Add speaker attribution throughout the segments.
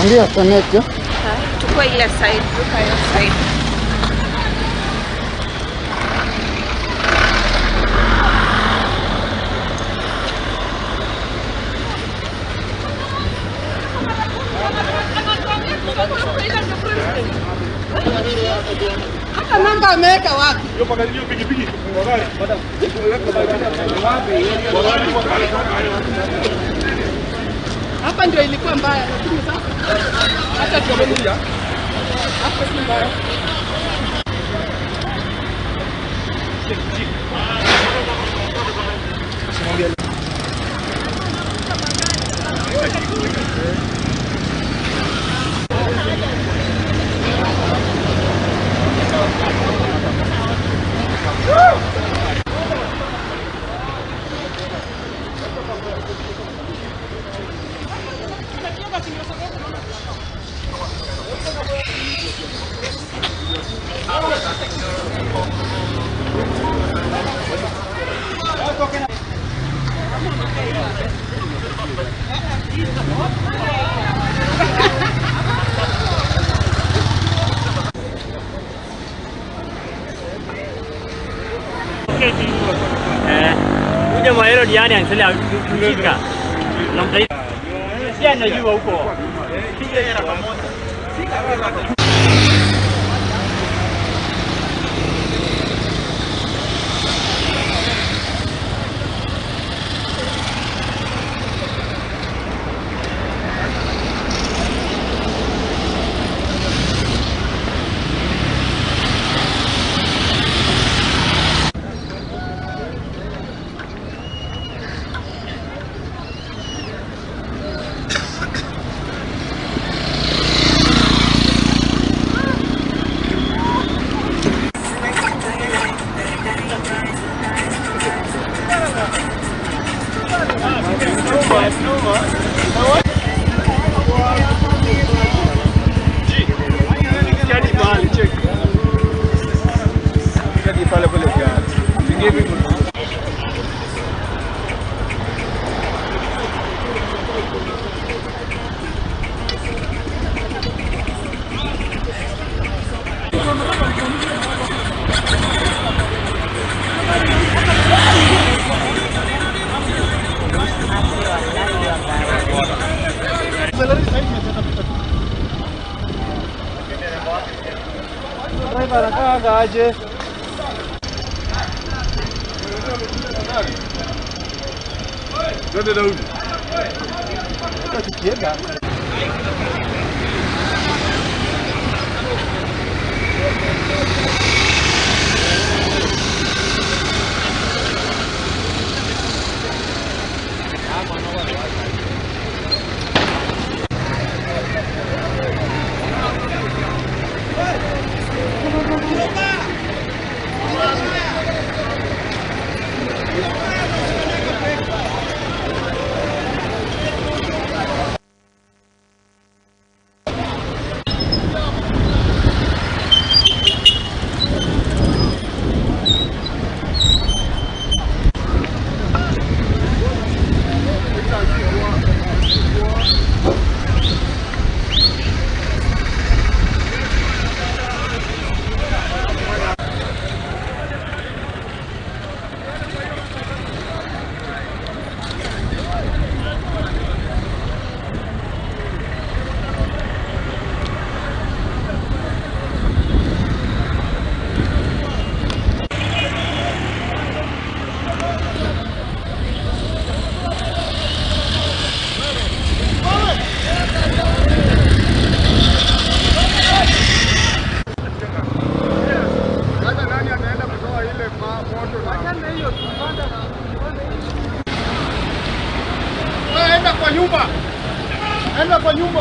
Speaker 1: Ndio Senate.
Speaker 2: Chukua ile side, ruka hiyo side.
Speaker 3: Hata namba ameweka wapi? Hapa ndio ilikuwa mbaya, lakini sasa hata tumelia. Hapa si mbaya.
Speaker 4: Kuja maero diani anasema kushika. Na mtaita. Si anajua huko.
Speaker 5: Twende Daudi.
Speaker 1: Tukienda.
Speaker 5: Enda kwa nyumba. Enda kwa nyumba.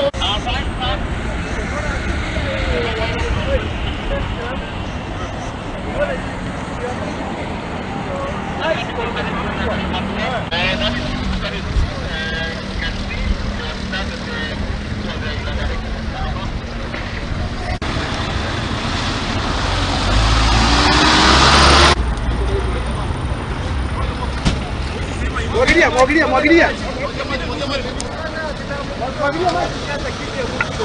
Speaker 5: Mwagilia, mwagilia, mwagilia. Mwagilia maji.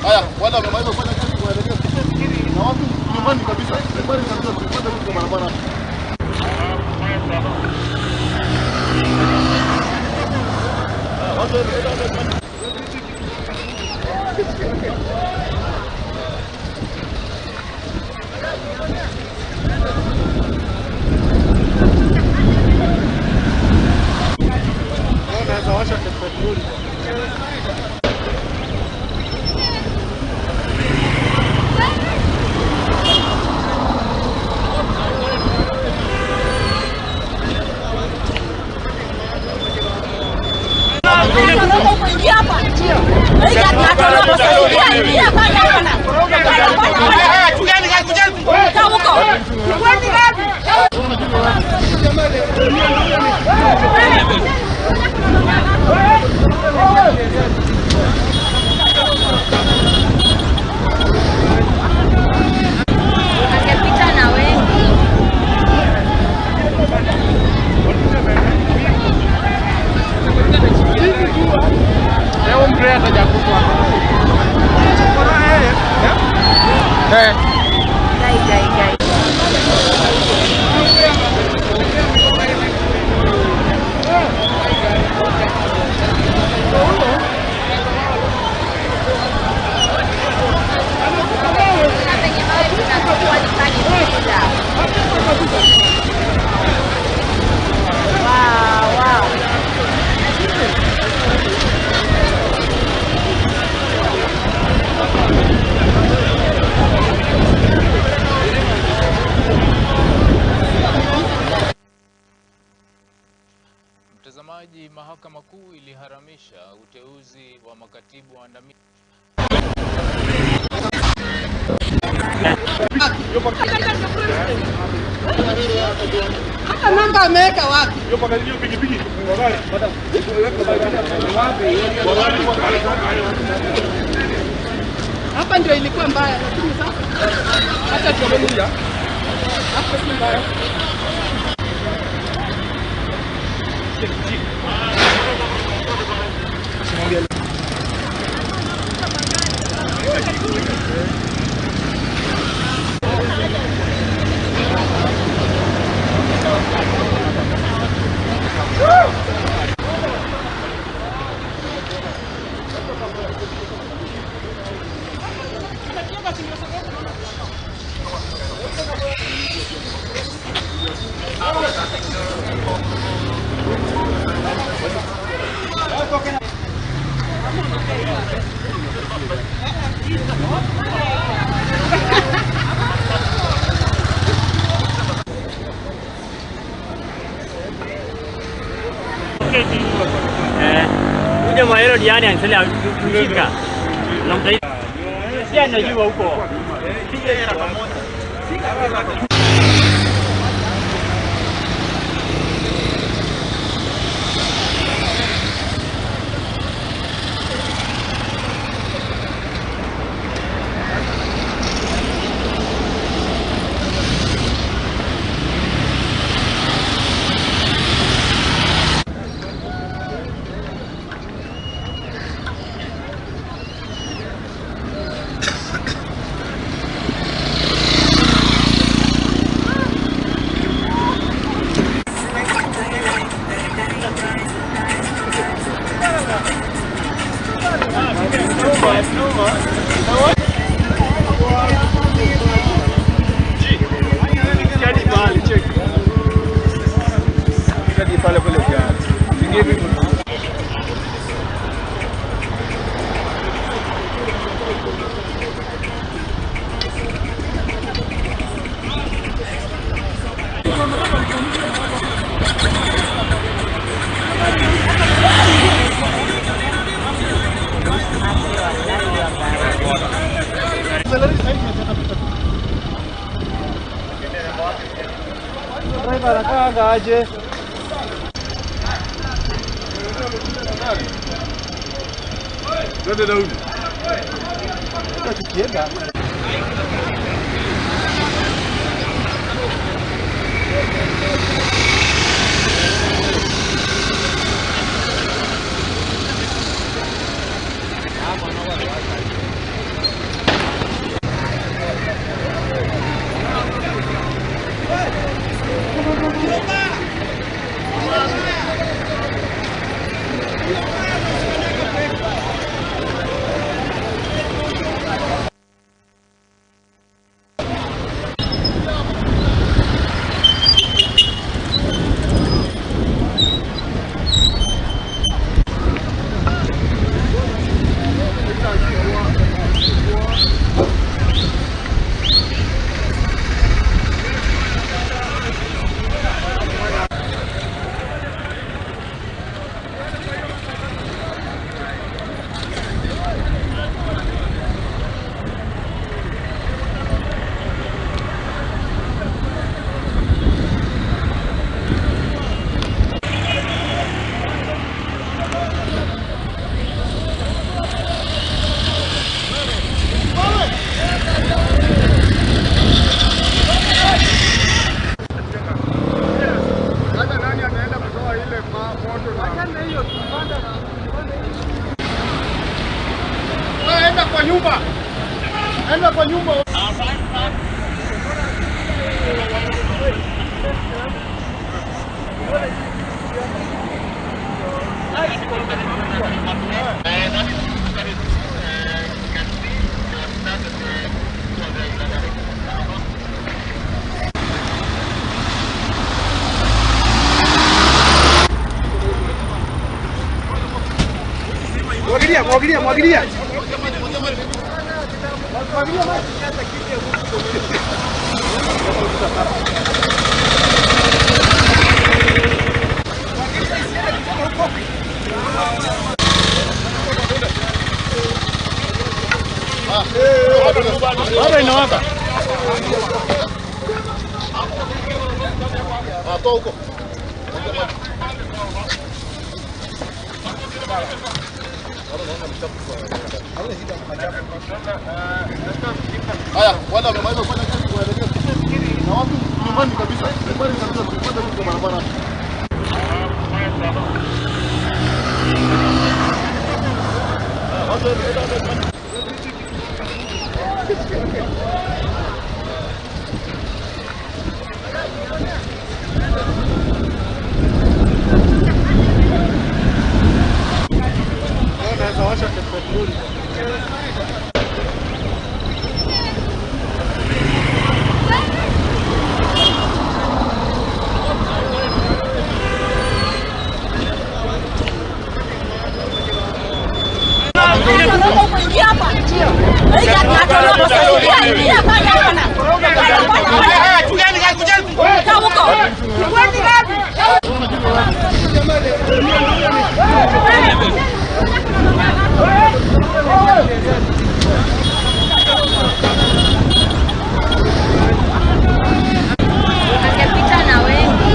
Speaker 5: Haya, wala wamemaliza kufanya kazi kuelekea na watu nyumbani kabisa. Nyumbani kabisa tumekwenda huko barabara. Watu
Speaker 2: Angepita na wengi.
Speaker 3: Leo mzee atajakufa. Eh.
Speaker 2: Gai gai gai. Kuna penye mawe tunachukua ni kani kuja. Wow, wow.
Speaker 1: Mtazamaji, Mahakama Kuu iliharamisha uteuzi wa makatibu waandamizi.
Speaker 3: Hata namba ameweka wapi? Hapa ndio ilikuwa mbaya, lakini sasa hata tumelia. Hapa si mbaya.
Speaker 4: Kuja Mahero Diani anasema kushika. Na mtaita. Pia najua huko.
Speaker 5: Twende Daudi.
Speaker 3: Tukienda.
Speaker 5: Enda kwa nyumba. Enda kwa nyumba.
Speaker 6: Mwagilia, mwagilia, mwagilia.
Speaker 4: Bado inawaka.
Speaker 5: Toa huko. Haya, wale wamemaliza kufanya kazi waelekee na watu nyumbani kabisa. Nyumbani kabisa tulipanda huko barabara.
Speaker 2: Angepita na wengi.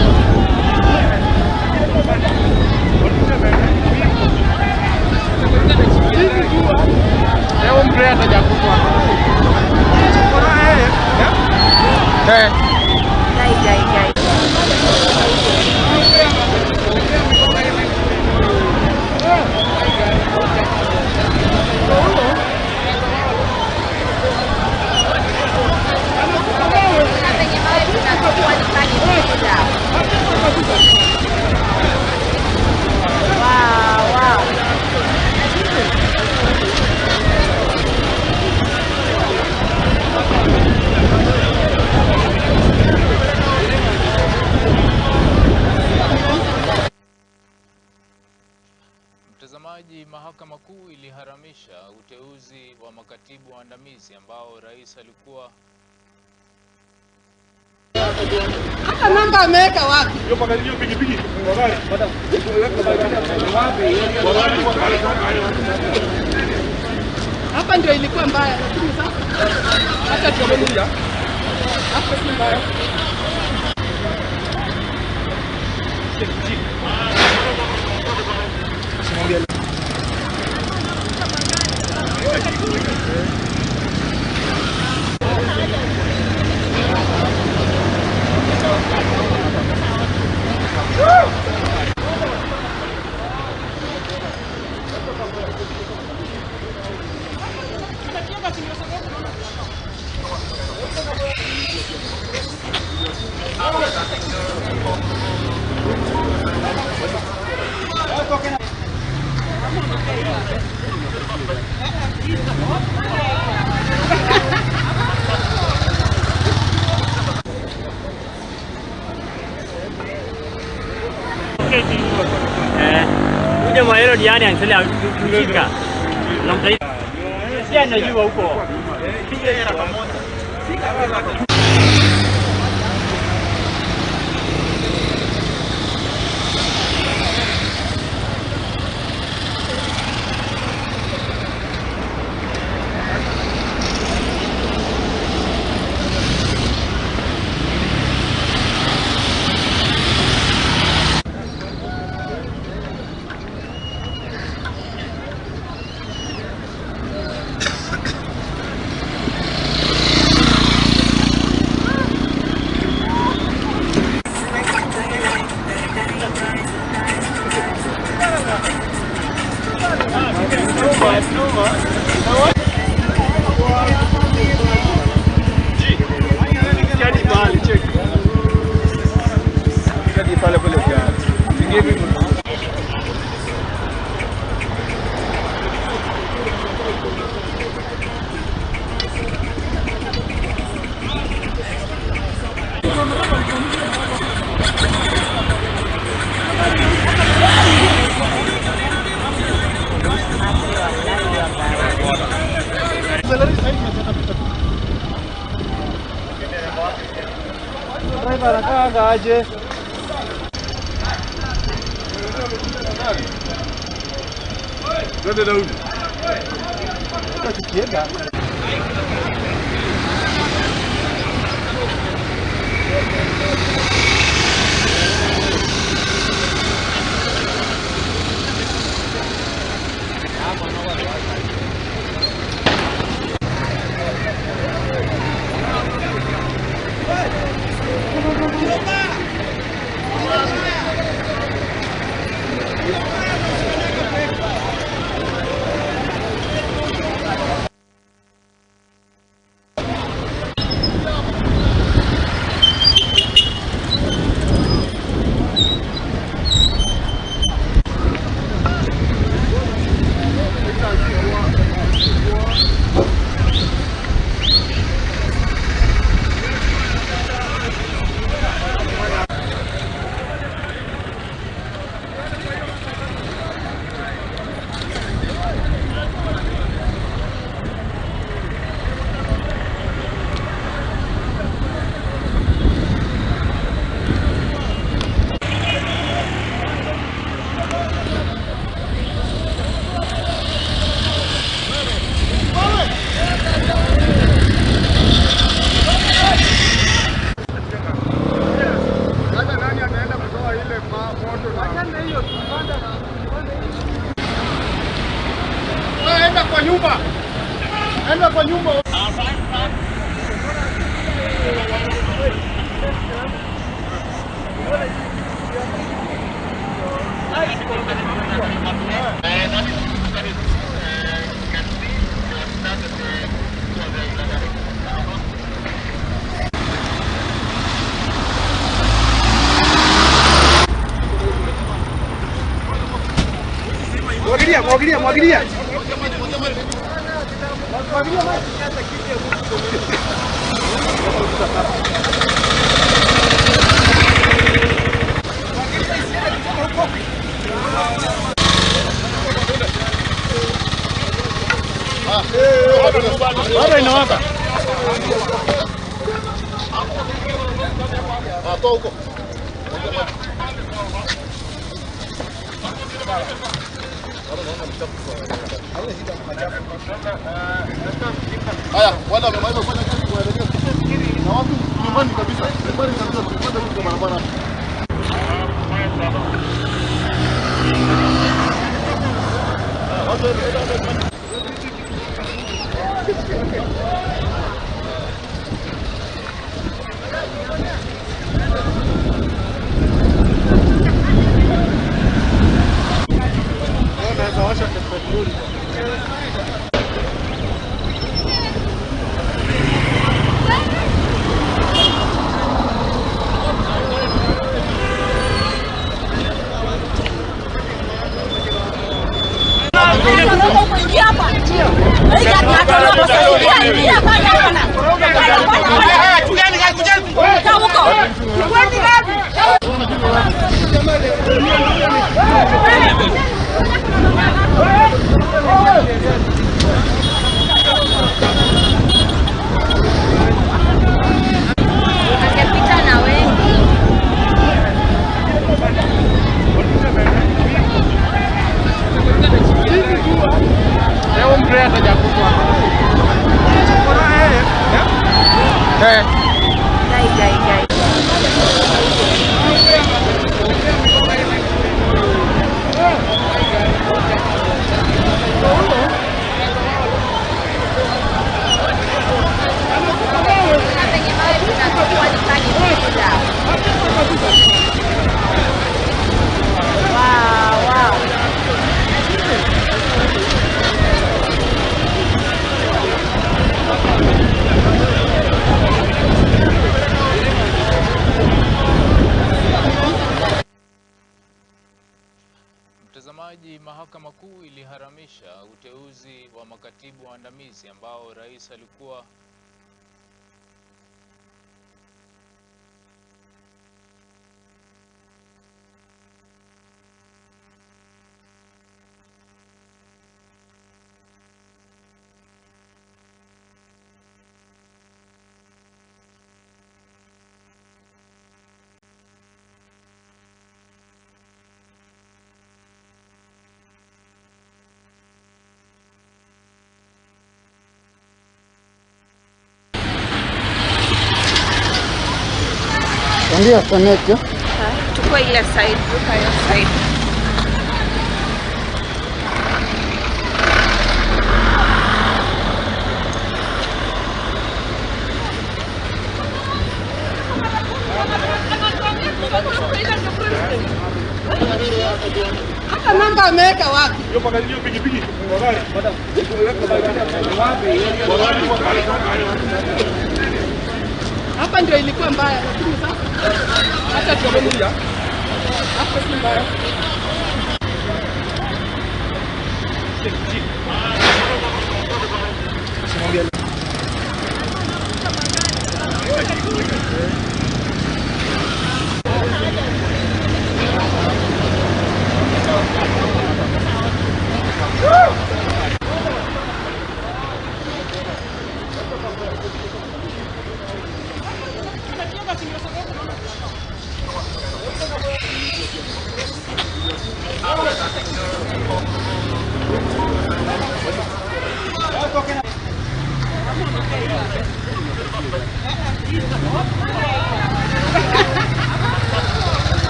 Speaker 2: Gai, gai, gai. Kuna penye mawe tunachukua ni kali moja. Wow, wow.
Speaker 1: Mtazamaji, Mahakama Kuu iliharamisha uteuzi wa makatibu waandamizi ambao rais alikuwa
Speaker 3: Hata namba ameweka wapi? Hapa ndio ilikuwa mbaya, lakini sasa hata tumelia. Hapa si mbaya.
Speaker 4: Kuja Mahero yani anasema kushika. Na mtaita. Si anajua huko.
Speaker 6: Aje.
Speaker 5: Twende Daudi.
Speaker 6: Tukienda.
Speaker 5: Enda kwa nyumba. Enda kwa nyumba.
Speaker 6: Mwagilia, mwagilia, mwagilia.
Speaker 4: Bado inawaka.
Speaker 5: Toa huko. Haya, wale wamemaliza kufanya kazi waelekee na watu nyumbani kabisa. Nyumbani kabisa tukipanda kwa barabara. Watu
Speaker 2: Gai, gai, gai. Kuna penye mawe tunachukua ni kani moja. Wow, wow.
Speaker 1: Mtazamaji, Mahakama Kuu iliharamisha uteuzi wa makatibu waandamizi ambao rais alikuwa
Speaker 6: Ndio Senate.
Speaker 2: Chukua ile side, ruka hiyo side.
Speaker 3: Hata namba ameweka wapi? Hapa ndio ilikuwa mbaya, lakini sasa hata tuone hapa si mbaya.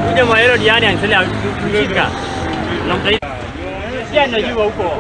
Speaker 4: Kuja Mahero Diani anisalia kushika. Na mtaita. Si anajua huko.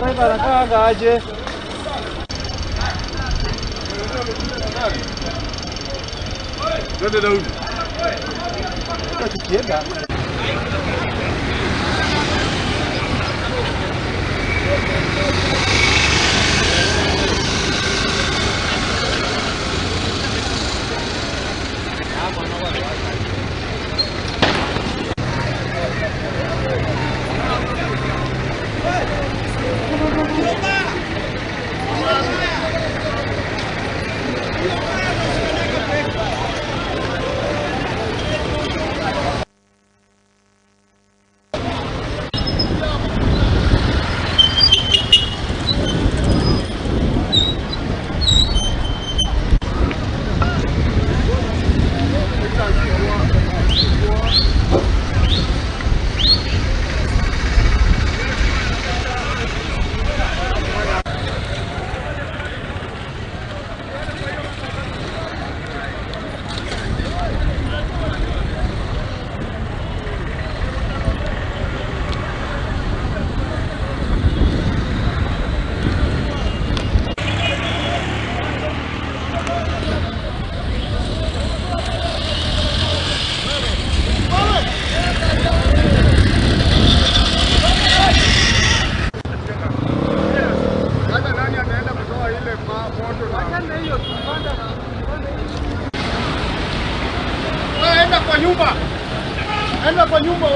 Speaker 6: Driver anakaanga aje?
Speaker 5: Twende Daudi.
Speaker 6: Tukienda.
Speaker 5: Enda kwa nyumba. Enda kwa nyumba.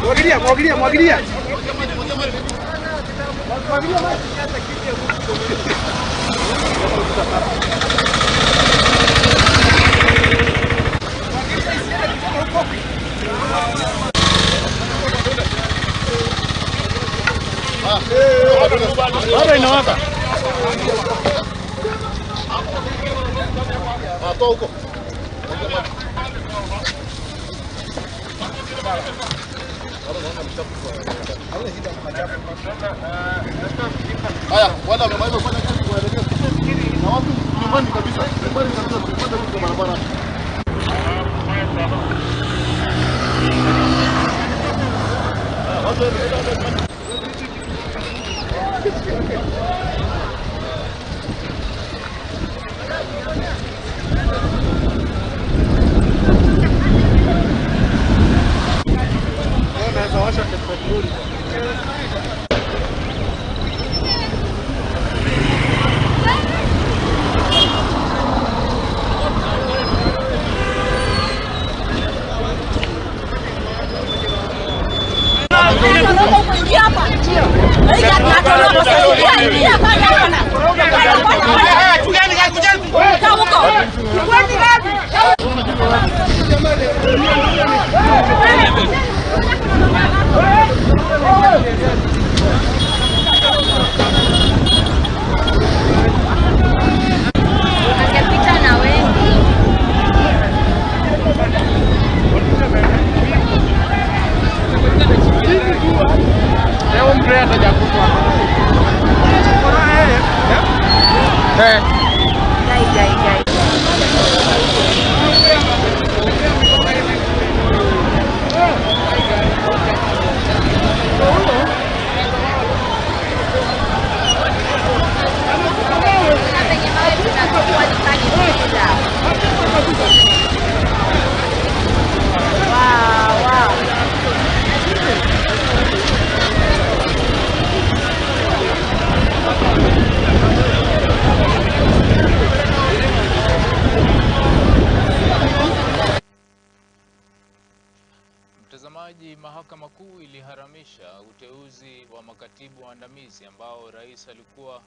Speaker 6: Mwagilia, mwagilia, mwagilia.
Speaker 4: Bado inawaka.
Speaker 5: Toa huko. Haya, wale wamemaliza kufanya kazi waelekee na watu nyumbani kabisa. Nyumbani kabisa tulipata kwa barabara.
Speaker 2: Angepita na wengi.
Speaker 3: Leo mzee atajakufa. Eh.
Speaker 2: Gai, gai, gai. Kuna penye mawe tunachukua ni kali kuja. Wow, wow.
Speaker 1: Mtazamaji, Mahakama Kuu iliharamisha uteuzi wa makatibu waandamizi ambao rais alikuwa